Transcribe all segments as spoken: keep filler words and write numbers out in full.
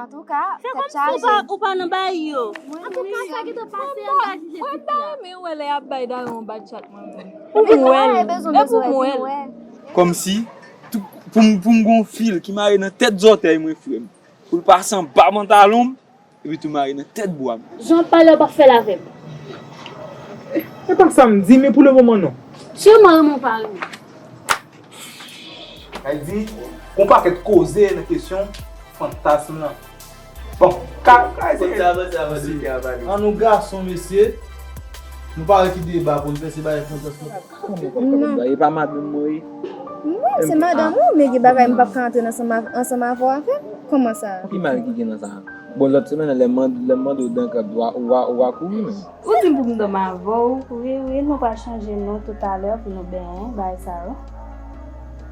Antouka, tèt chaje. Ou pa, ou pa nan bay yo. Antouka, sa ki te pase an ka jije ti fi a. Mwen ta renmen wè lè y ap bay Daron yon bad chat mwen menm. Epi nou pa bezwen bezwen epi nou wè. Kòmsi, tou, pou m, pou m gon fil ki mare nan tèt zòtèy mwen, frè m, pou l pase anba pantalon m, epi tou mare nan tèt bra m. Jan w ap pale a, w p ap fè l avè m. Se pa sa m di, men pou le moman non. Sèlman renmen w pa renmen. Sa vle di, gon pakèt koze nan kesyon fantasm lan. Bon, ka, ka eseye. An nou gason, mesye. Nou pa wè ki deba pou n fè, se bagay fantasm lan. Kòman, kòman, kòman, e pa madanm mwen ye? Wi, se madanm ou, men gen bagay m p ap ka antre ansanm avè w avè l. Kòman sa? Ki mal ki gen nan sa? Bon, lòt semèn nan, lè m mande, lè m mande w dan kab, ou a, ou a, ou a kouri menm. Ou di m pou m dòmi avè w, wi, wi, nou pral chanje non toutalè pou nou benyen, bagay sa yo.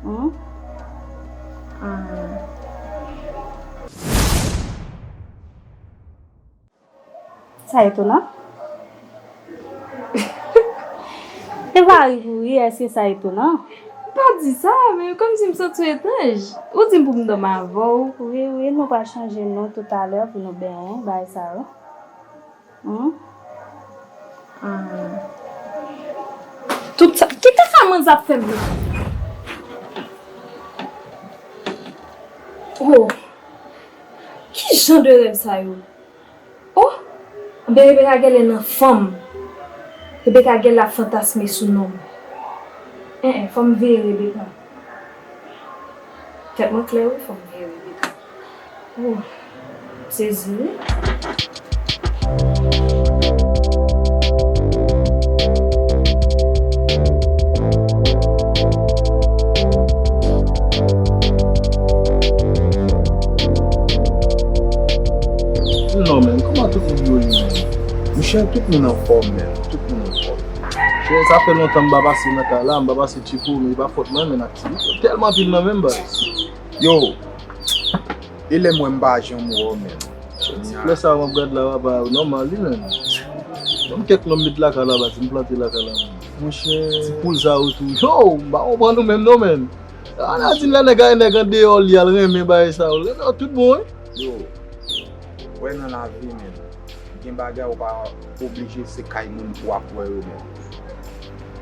Hmm? Ah. Sa etonan? E pa ri pou ri, èske sa etonan? M pa di sa, men kòmsi m santi w etranj. Ou di m pou m dòmi avè w, wi, wi, nou pral chanje non toutalè pou nou benyen, bagay sa yo. Hmm? Ah. Tout sa, kite sa manzè ap fè m la. Oh, ki jan de rèv sa yo? Oh, ben Rebecca genlè nan fanm. Rebecca genlè ap fantasme sou non m. En, en, fò m veye Rebecca. Tèt mwen klè wi, fò m veye Rebecca. Oh, m sezi wi. Non, men, kòman tout moun yo ye, men? Monchè, tout moun anfòm, men. Tout moun anfòm. Monchè, sa fè lontan m pa pase nan kay la, m pa pase tcheko, men e pa fòt mwen, men aktivite yo tèlman anpil nan men m, baz. Yo, e lè m wè m pa janm wè w, men. Ti flè sa w ap gad la, papa, nòmal li, men. Menm kèk lòm met lakay la, baz, m plante lakay la, men. Monchè. Ti poul sa yo tou. Yo, m pa konprann ou menm, non, men. Ala di lè nèg a, nèg andeyò li al renmen bagay sa yo. Renmen yo tout bon, wi. Yo, wè nan lavi, men. Gen bagay ou pa oblije se kay moun pou w ap wè yo, men.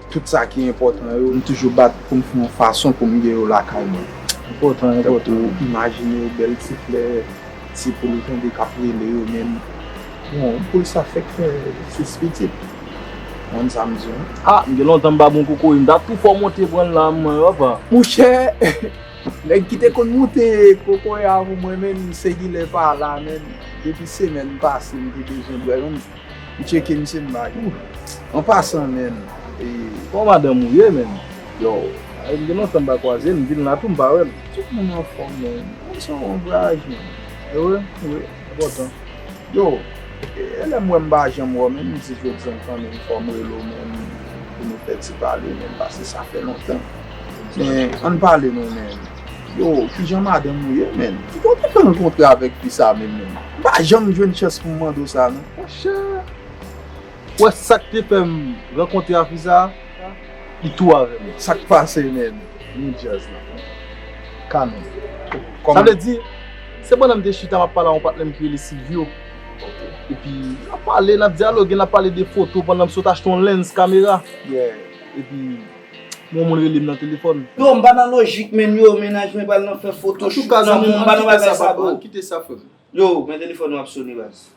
Tout sa ki enpòtan yo, m toujou bat pou m fè yon fason pou m gen yo lakay mwen. Enpòtan, enpòtan. Tankou, imajine w bèl ti flè, ti poul ou tande k ap rele yo, men. Bon, poul sa fèk fè sis pitit. Konn sa m di w? Ah, m gen lontan m pa bon kokoye, m ta tou fò monte pran l la, mwen, papa. Monchè, nèg ki te konn moute kokoye a pou mwen, men, se genlè pa la, men. Depi semèn pase, m te bezwen bwè yon, m tcheke misye, m pa gen. An pasan, men, e, kòman madanm ou ye, men? Yo, a, m gen lontan m pa kwaze l, m vin la tou, m pa wè l. Tout moun anfòm, men. Moun sa yon vwayaj, men. E wi, wi, enpòtan. Yo, e, e lè m wè m pa janm wè w, men m di jodi a m kanmenm fò m rele w, men pou nou fè ti pale, men paske sa fè lontan. Men, ann pale non, men. Yo, kijan madanm ou ye, men? Ki kote w te fè rankontre avèk fi sa menm, men? M pa janm jwenn chans pou m mande w sa, non. Monchè, ou wè sa k te fè m rankontre a fi sa? Li tou avè m. Sa k pase, men? New Jazz la. Canon. Sa vle di, se pandan m te chita, m ap pale a yon patnè m ki rele Silvio. Ok. Epi, n ap pale, n ap dyaloge, n ap pale de foto pandan m sot achte yon lens kamera. Yeah. Epi, yon moun rele m nan telefòn. Yo, m pa nan lojik, men yo, mennaj mwen pral nan fè foto shoot nan moun, m pa nan bagay sa, bro. Kite sa, frè m. Yo, men telefòn nan ap sone, baz.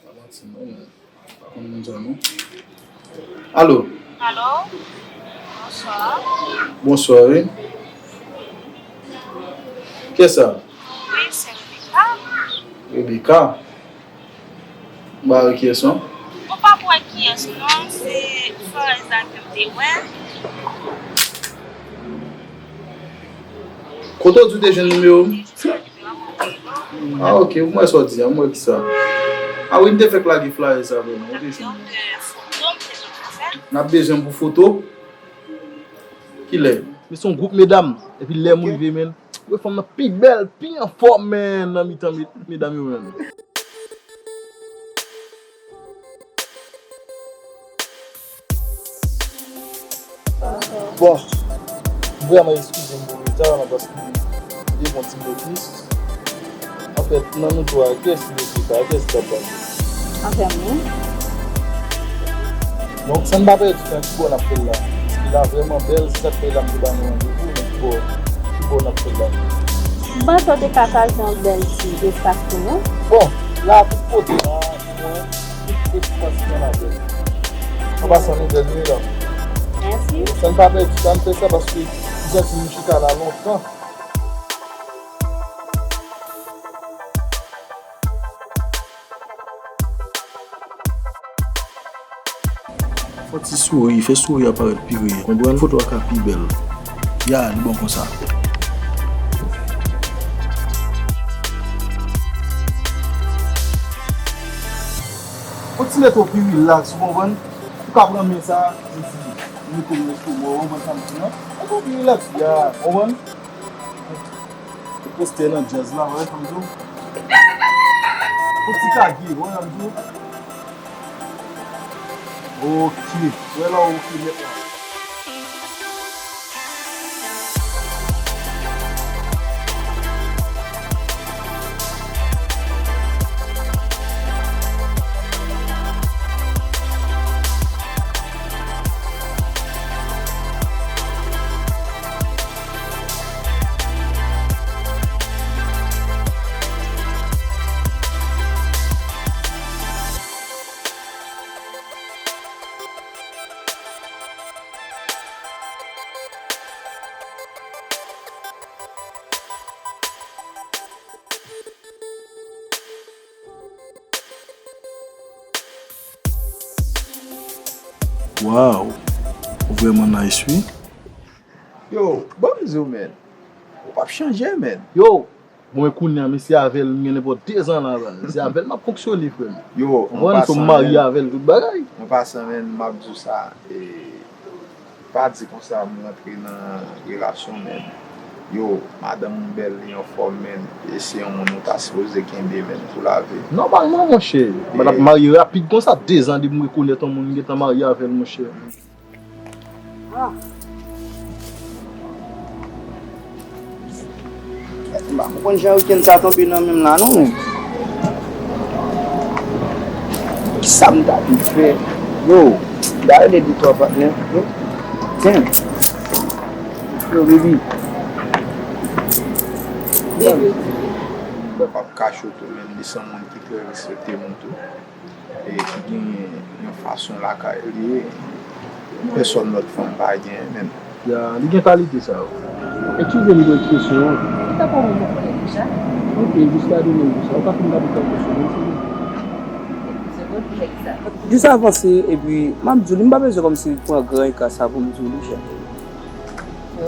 Pa manti, non, men. Pa konn moun sa, non. Alo? Alo? Bonswa. Bonswa, wi. Kiyès sa? Wi, se Rebecca. Rebecca? M pa wè kiyès, non. Ou p ap wè kiyès, non. Se Florence la ke m te wè. Kote w di w te jwenn nimewo m? Ah, ok, m wè sa w di a, m wè ki sa. Ah wi, m te fèk lage flyer sa, vrèman, m te jwenn li. N ap bezwen m pou foto? Kilè? Men se yon gwoup medam, epi lè m rive, men, wè fanm nan pi bèl, pi anfòm, men, nan mitan me-, medam yo, men. Bon, vrèman eskize m pou reta la, paske m te pran ti nòt plis. Fèt nan nou twa, kiyès ki te fè sa? Kiyès ki t ap pase? Anfèm wi. Donk, san n pa pèdi tan, ki bò n ap fè l la? Paske la vrèman bèl, se sa k fè la m te ba nou randevou, men ki bò, ki bò n ap fè l la? M panse w te ka chache yon bèl ti espas pou nou. Bon, la, tout kote la, mwen, tout espas nan la bèl. An pasan, nou bèl, nou la. Mèsi. San n pa pèdi tan, n fè sa paske m santi m chita la lontan. Fè ti souri, fè souri a parèt pi reyèl. Konprann? Foto a ka pi bèl. Ya, li bon konsa. Fò ti mete w pi rilaks, ou konprann? Ou ka pran men sa, mete l nan lestomak w, ou konprann sa m di la? Mete w pi rilaks, ya, ou konprann? Ou poste nan djaz la, wè, sa m di w. Ou ti kage, wè, sa m di w. Ok. Wè la, ok, nèt la. Wow! Ou vrèman nice, wi. Yo, ban m di w, man. Ou p ap chanje, man. Yo! Bon, men kounye a, men se avè l, m gen nenpòt de zan la, baz. Se avè l m ap fonksyone, frè m. Yo, an pasan, m marye avè l, tout bagay. An pasan, man, m ap di w sa, e, pa di konsa m rantre nan relasyon, man. Yo, madanm ou bèl, li anfòm, man. E se yon moun ou ta sipoze kenbe, man, pou lavi. Nòmalman, monchè, m pa t ap marye rapid konsa, de zan depi m rekonèt yon moun, m gentan marye avè l, monchè. Ah. M pa konprann jan wikenn sa tonbe nan men m la non, men. Kisa m ta dwe fè? Yo, m ta rele de twa patnè yo. Damn. Yo, baby. Baby. Mwen p ap kache w tou, men li se yon moun ki trè respekte moun tou. E ki gen yon fason lakay li, pèsòn lòt fanm pa gen menm. Ya, li gen kalite sa yo. Eskize m pou ekspresyon an. Li tankou yon moun mwen konnen deja. Ok, jis gade menm pou sa. Ou ka fin gade tankou sou moun, se li. Jis avanse, epi m ap di w li, m pa bezwen kòmsi pran gran eka sa pou m di w li, chè.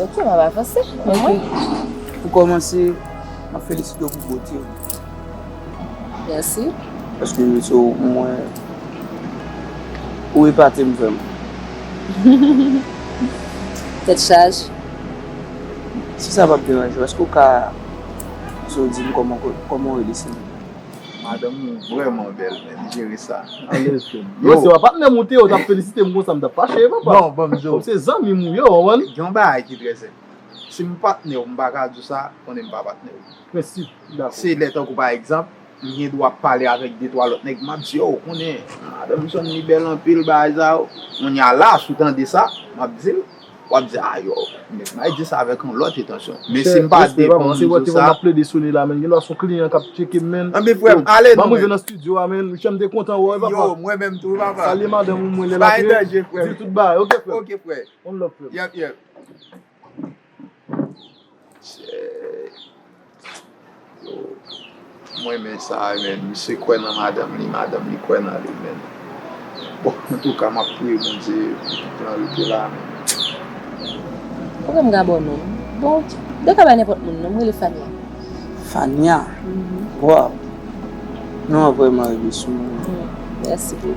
Ok, m ap avanse. Men mwen. Pou kòmanse, m ap felisite w pou bote w. Mèsi. Paske se w mwen, ou epate m vrèman. Tèt chaje. Si sa p ap deranje w, èske w ka, se w di m kòman, kòman w rele, silvouplè? Madanm ou vrèman bèl, men jere sa. Alèz, frè m. Yo, se pa patnè m ou te ye, ou t ap felisite m konsa, m t ap fache, papa. Non, ban m di w. Kòm se zanmi m ou ye, w konprann? Gen yon bagay ki trè senp. Si m patnè w, m pa ka di w sa, konnen m pa patnè w. Prensip, dakò. Se lè tankou pa egzanp, m gen dwa pale avèk de twa lòt nèg, m ap di, yo, konnen, madanm John li bèl anpil, bagay sa yo. Kounye a la, si w tande sa, m ap di l, w ap di, a yo, nèg m al di sa avèk yon lòt entansyon. Men si m pa depann sou sa. M ap plede sone la, men gen lè se yon kliyan k ap tcheke m, men. Anben, frè m, ale non, men. Ban m rive nan estidyo a, men. Monchè, m te kontan wè w, papa. Yo, mwen menm tou, papa. Salye madanm ou, mwen lè l ap ye. Pa gen danje, frè m. Di l tout bagay, ok, frè m? Ok, frè. One love, frè m. Yep, yep. Chè. Yo, mwen renmen sa, men. Misye kwè nan madanm li, madanm li kwè nan li, men. Bon, antouka, m ap priye Bondye pou plan rete la, men. Poukisa m ka ba w non m? Bon, de ka bay nenpòt moun non, m rele Fania. Fania? Mhm. Waw. Non an vrèman rive sou mwen. Mm, mèsi bokou.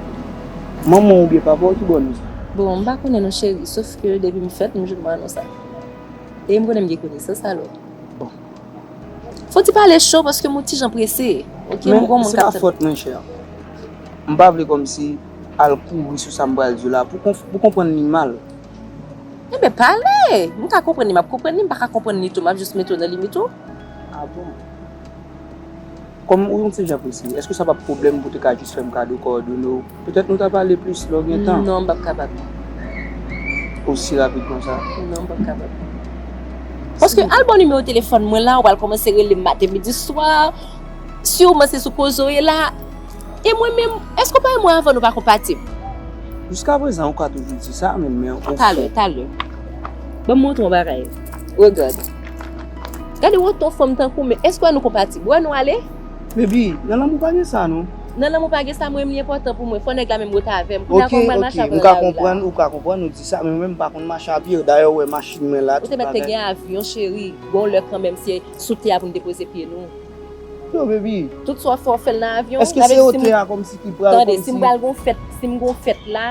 Manman w oubyen papa w ki ba w non sa? Bon, m pa konnen non cheri, sof ke depi m fèt, m jwenn non sa. E m konnen m gen konesans alò. Bon. Fò w ti pale cho paske m yon ti jan prese. Ok, m gon moun k ap tann. Men se pa fòt mwen, chè. M pa vle kòmsi al kouri sou sa m pral di w la pou konf-, pou konprann li mal. Enben, pale! M ka konprann li, m ap konprann li, m pa ka konprann li tou, m ap jis mete w nan limit ou. A bon? Kòm ou yon ti jan prese, èske sa p ap pwoblèm pou w te ka jis fè m kado kowòdone w? Petèt nou ta pale plis lè w gen tan. Non, m p ap kapab. Osi rapid konsa? Non, m p ap kapab. Paske al ba w nimewo telefòn mwen la, ou pral kòmanse rele m maten, midi, swa. Siman se sou koze w ye la. E mwen menm, èske w pa wè mwen avè w nou pa konpatib? Jiskaprezan ou ka toujou di sa, men, men ou... Talè, talè. Ban m montre w yon bagay. Regade. Gade w otan fanm tankou, men èske w wè nou konpatib? Ou wè nou ale? Baby, nan lanmou pa gen sa non. Nan lanmou pa gen sa, mwen menm li enpòtan pou mwen. Fò nèg la menm rete avè m. Kounye a kòman m pral mache avè l la? Ok, ok, m ka konprann, ou ka konprann, ou di sa, men mwen menm m pa konn mache a pye. Dayè, ou wè machin mwen la, tout bagay. Ou te mèt te gen avyon, cheri. Gon lè kanmenm, se sou tè a pou n depoze pye nou. Yo, baby. Tout sa w ap fè, w ap fè l nan avyon. Èske se otè a kòmsi ki pral, kòmsi... Tande, si m pral gon fèt, si m gon fèt la,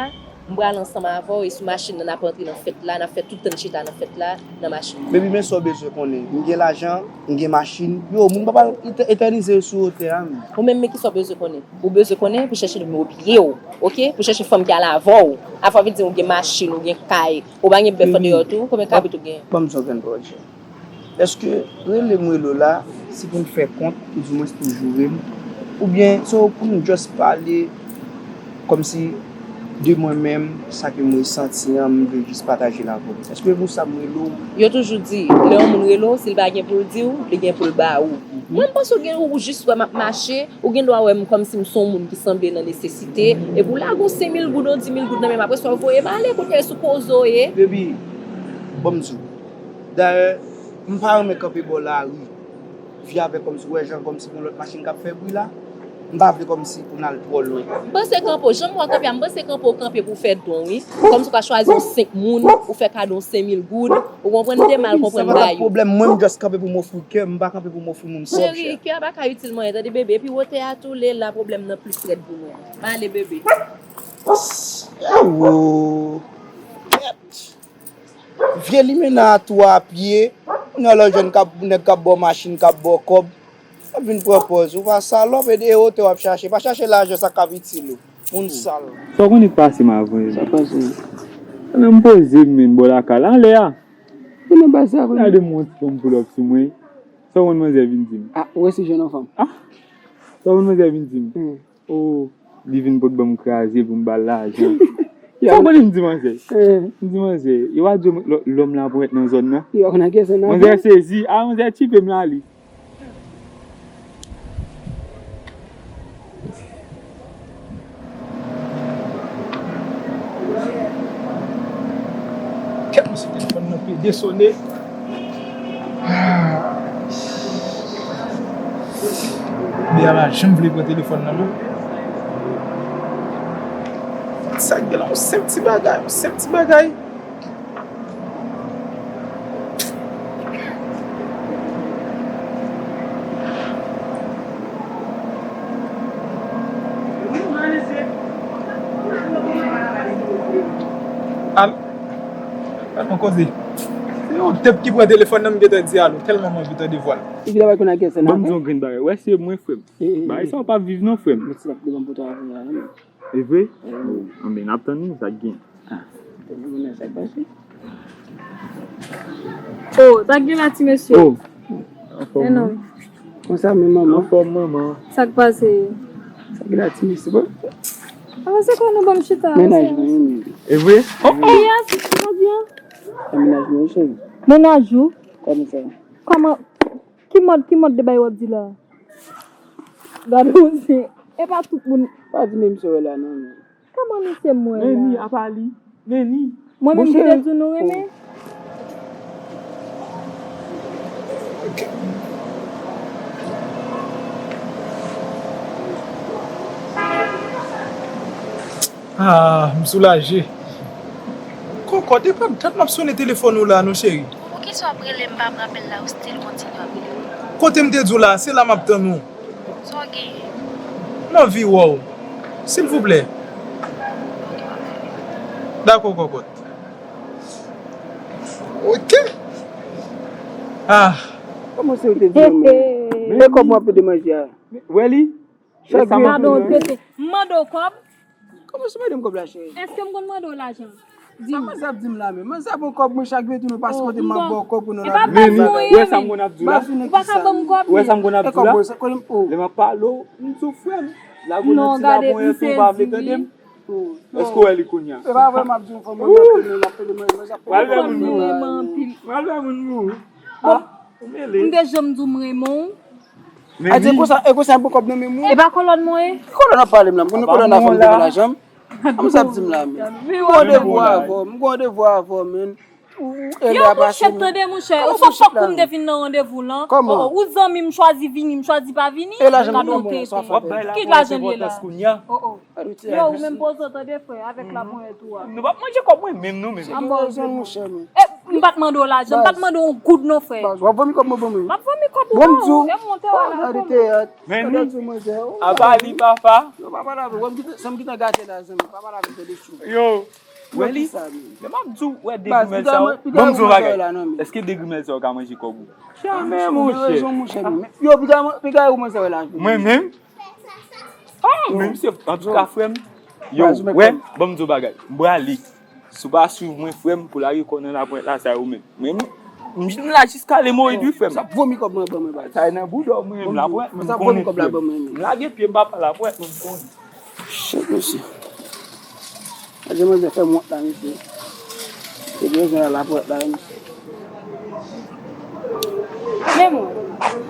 m pral ansanm avè w e sou machin nan n ap antre nan fèt la, n ap fè tout tan n chita nan fèt la, nan machin nan. Baby, men sa w bezwen konnen. M gen lajan, m gen machin. Yo, moun pa pral etè-, etènize yo sou otè a, men. Ou menm, men kisa w bezwen konnen? Ou bezwen konnen pou chèche nimewo pye w, ok? Pou chèche fanm ki al avè w. Avè w vle di ou gen machin, ou gen kay, ou pa gen bèf andeyò tou, konbyen kabrit ou gen? Ban m sa w gen, bro. Èske rele m rele w la, se pou n fè kont, oudimwens pou joure m, oubyen se pou n just pale kòmsi de mwen menm, sa ke m resanti an, m vle jis pataje l avè w? Èske pou sa m rele w? Yo toujou di, lè yon moun rele w, si l pa gen pou l di w, li gen pou l ba ou. Mwen, m panse w gen, ou jis wè m ap mache, ou gen dwa wè m kòmsi m se yon moun ki sanble nan nesesite, epi w lage yon senk mil goud, yon dis mil goud nan men m, apre sa w voye m ale, kounye a e sou koze w ye. Baby, ban m di w. Dayè, m pa renmen kanpe bò lari. Vi avèk kòmsi w wè jan kòmsi gon lòt machin k ap fè bri la. M pa vle kòmsi pou n al twò lwen. M panse kanpe w, jan m wè w kanpe a, m panse kanpe w kanpe pou w fè don, wi. Kòmsi w ka chwazi yon senk moun, ou fè kado yon senk mil goud, ou konprann, m te mal konprann bagay yo. Sa pa t ap pwoblèm, mwen m just kanpe pou m ofri kè m, m pa kanpe pou m ofri moun pwòp. Cheri, kè a pa ka itil mwen, tande bebe, epi wotè a tou lè la pwoblèm nan plis rèd pou mwen. M ale bebe. Awo. Vye limena a tou a pye, kounye a lè w jwenn k ap, nèg k ap ba w machin, k ap ba w kòb, w ap vin pran pòz, ou pa salòp, e de wotè w ap chache, pa chache lajan sa k ap itil ou, moun sal. Sa w konnen k pase m avan yo? Sa k pase? Ebyen m poze m menm bò lakay la, anlè a. Konnen pase a konnen. Gade m yon ti fanm pull up sou mwen, sa w konn manzè vin di m? Ah, ou wè si jwenn yon fanm. Ah, sa w konn manzè vin di m? Hmm. Oh, li vin pot ban m kraze pou m ba l lajan. Sa w konnen m di manzè? Eh. M di manzè, yo pa di w lò-, lòm la pwèt nan zòn nan? Yo pa konn agresyon nan... Manzè sezi, ah, manzè tchipe m la li. Kèt mesye, telefòn nan pede sone. Ah. Bea pa janm vle pran telefòn nan non. Sa k gen la, yon senp ti bagay, yon senp ti bagay. Al, al nan koze. Se yon tèp ki pran telefòn nan, m gentan di alo, tèlman m anvi tande vwa l. Epi la pa konn agresyon nan. Ban m di yon grenn bagay. Wè se mwen, frè m. Bagay sa yo p ap viv non, frè m. Mèsi, l ap devan poto a, frè m. E vre? Oh, anben, n ap tann wi, sa k gen. Ah, tande moun nan, sa k pase? Oh, sa k gen la, ti mesye? Oh, anfòm wi. Konsa men manman. Anfòm manman. Sa k pase? Sa k gen la, ti mesye, bon? Avanse kò nou, ban m chita. Mennaj mwen, wi, men. E vre? Oh, oh! Yes, jodi a. Sa mennaj mwen, wi, cheri. Mennaj ou? Kòman sa? Kòman? Ki mòd, ki mòd de bagay w ap di la? Gade w se, e pa tout moun. Pa di men misye wè la non, men. Kòman misye m wè la? Neni, apa li? Neni. Mwen menm ki te di w nou renmen? Ah, m soulaje. Kòkòt, e pa dat m ap sone telefòn ou la non, cheri. Poukisa w ap rele m pa pran apèl la, ou still kontinye ap rele m? Kote m te di w la, se la m ap tann ou. Sa w genyen? M anvi wè w. Silvouplè. Dakò, kòkòt. Ok. Ah. Kòman se ou te di w menm? E kòb mwen ap pede manje a? Wè li? Chak jou. Gade yon tete. M mande w kòb. Kòman se mande m kòb la, cheri? Èske m konn mande w lajan? Sa manzè ap di m la menm? Manzè ap pran kòb mwen chak jou, epi nou pase kote m ap ba w kòb pou nou lave. Men nou, ou wè sa m konn ap di w la? Ou pa ka ban m kòb. Ou wè sa m konn ap di w la? Lè m ap pale w, m di w frè m. Lage w nan ti labonyè tou, ou pa vle tande m. Èske w wè li kounye a? E pa vre, m ap di w, fò mwen ap pale, m ap pale, mwen, mwen, pral fè moun mouri. Pral fè moun mouri. Bon, ou mele. M te janm di w m renmen w. A di konsa, e konsa m pran kòb nan men mwen. E pa kolòn mwen ye? Ki kolòn ap pale m la? M konnen kolòn nan fè m demen lajan m. An m sa ap di m la menm. M gen randevou avè w, m gen randevou avè w, men. Ou, ou, ou, yo, monchè, tande, monchè. Ou fò fòk pou m te vin nan randevou lan. Kòman? Oh, oh, ou zanmi m chwazi vini, m chwazi pa vini. E lajan m nan mwen, sa fè. Ki lajan li ye la? Oh, oh. Yo, ou menm poze w tande, frè, avèk laponyèt ou a. Nou p ap manje kòb mwen menm, nou menm. An bon, monchè, men. E, m pa t mande w lajan, m pa t mande w yon goud non, frè. W ap vomi kòb mwen ban mwen. M ap vomi kòb ou ba w, e monte w ala kòb. Men nou, apa li, papa? Yo, papa la, wè m ki te, sa m ki te gate la, zanmi, papa la, tande chou. Yo, wè li, lè m ap di w, wè de grimèl sa yo, ban m di w yon bagay. Èske de grimèl sa yo ka manje kòb ou? Jamè, monchè. Yo, piga, piga ou manzè wè la. Mwen menm? Oh, men misye, antouka, frè m. Yo, wè, ban m di w bagay. M prale. Si w pa swiv mwen, frè m, pou lage kò w nan laponyèt la, sa yo menm. Men m, m la jiska lemoyid, wi, frè m. Sa vomi kòb mwen ban mwen, baz. Sa nan bouda w, mwen menm, laponyèt, mwen konnen, frè m. M lage pye m, papa, laponyèt, mwen konnen. Shit, mesye. Gade manzè fè m wont la, mesye. Te bezwen al lapòt la, mesye. Men mwen,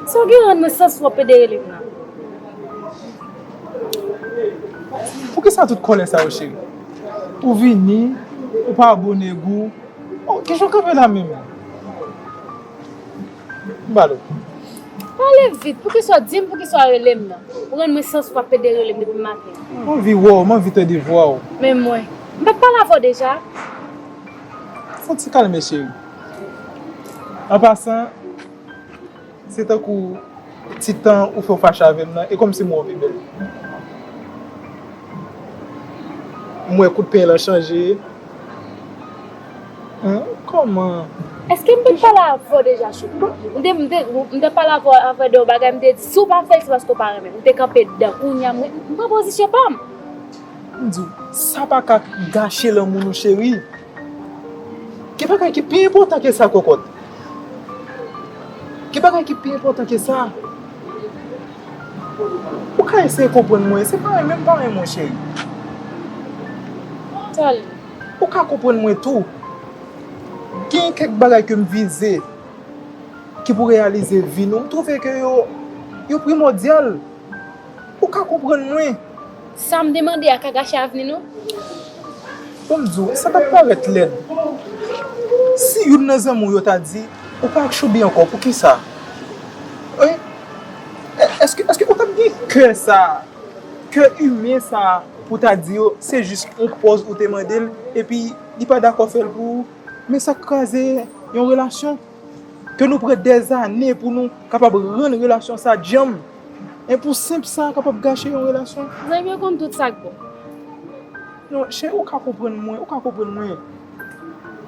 sa w gen rann mwen sans w ap pede rele m nan. Poukisa tout kòlè sa yo, cheri? Ou vini, ou pa abone gou. Oh, kijan w kanpe la menm? M ba l. Pale vit, poukisa w di m, poukisa w rele m nan? Ou rann mwen sans w ap pede rele m depi maten. M anvi wè w, m anvi tande vwa w. Men mwen, m pa t pale avè w deja? Fè yon ti kalme, cheri. An pasan, se tankou ti tan ou fè w fache avè m nan, e kòmsi m wè w pi bèl. M wè kout penyen lan chanje. Hen, kòman? Èske m te pale avè w deja, Choup? M te, m te, m te pale avè w avè de yon bagay, m te di, si w pa fè l, se paske w pa renmen m. M te kanpe dedan. Kounye a, m, m pran pozisyon pa m. M di w, sa pa ka gache lanmou nou, cheri. Gen bagay ki pi enpòtan ke sa, kòkòt. Gen bagay ki pi enpòtan ke sa. Ou ka eseye konprann mwen, se pa renmen m pa renmen w, cheri. Ou ka konprann mwen tou. Gen kèk bagay ke m vize ki pou reyalize vi nou. M twouve ke yo, yo primòdyal. Ou ka konprann mwen. Sa m te mande a ka gache avni nou? Ban m di w, sa t ap parèt lèd si youn nan zanmi w yo ta di, ou pa ak Choubi ankò, poukisa? Wi. È-, èske, èske ou t ap gen kè sa, kè imen sa, pou w ta di yo, se jis yon pòz ou te mande l, epi li pa dakò fè l pou ou? Men sa k kraze yon relasyon. Ke nou pran dèzane pou nou kapab rann relasyon sa djanm. E pou senp sa kapab gache yon relasyon. Zanmi yo konn tout sa k bon. Non, cheri, ou ka konprann mwen, ou ka konprann mwen.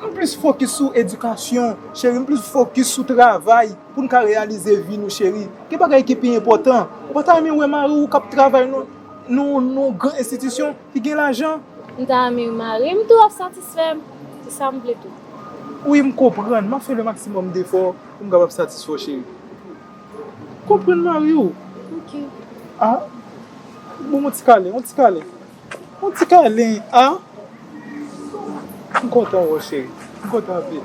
M plis fokis sou edikasyon, cheri, m plis fokis sou travay pou n ka reyalize vi nou, cheri. Gen bagay ki pi enpòtan. Ou pa ta renmen wè mari w k ap travay nan, nan, nan yon gran enstitisyon ki gen lajan? M ta renmen mari m tou ap satisfè m. Se sa m vle tou. Wi, m konprann. M ap fè le maksimòm defò pou m kapab satisfè w, cheri. Konprann mari w. Ok. Ah, bon, yon ti kalen, yon ti kalen. Yon ti kalen, ah. M kontan wè w, cheri. M kontan anpil.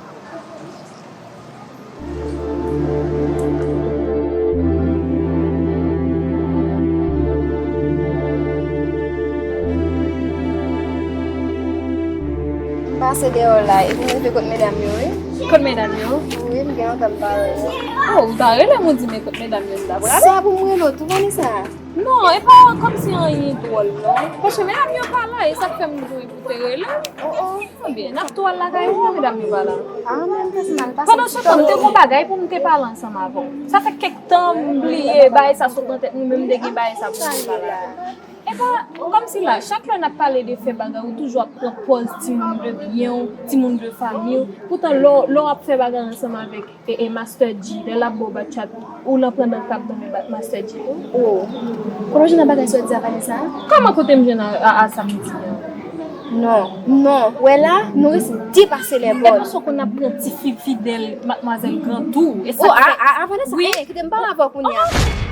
M pase deyò la, epi m rive kot medam yo, wi. Kot medam yo? Wi, m gen antan m pa wè yo. Oh, ou ta rele m, ou di m kot medam yo m ta prale. Sa pou m rele w tou, Vanessa? Non, e pa kòmsi anyen dwòl, non. Paske medam yo pa la, e sa k fè m di w pou te rele m. Oh, oh. Ebyen, n ap tou al lakay ou, medam yo pa la. Ah, men m pase m al pase ti tan. Pandan se tan, m te gon bagay pou m te pale ansanm avè w. Sa fè kèk tan m bliye bagay sa sot nan tèt mwen, men m te gen bagay sa pou m te pale avè w. E pa kòmsi la, chak lè n ap pale de fè bagay, ou toujou ap pran pòz timoun de byen w, timoun de fanmi w. Poutan, lè w, lè w ap fè bagay ansanm avèk e, e Master G, lè l ap ba w bat chat, ou lan pandan k ap nan men bat Master G tou? Oh. Kote w jwenn nan bagay sa w di a, Vanessa? Kòman kote m jwenn a, a, a sa m di a? Non, non, wè la, nou riske depase lè E bòl. Paske w konn ap pran ti fi fidèl, madmwazèl gran tou. E Oh, sa k a, fè. A, a, Vanessa, Wi. Eh, kite m pale avè w kounye a.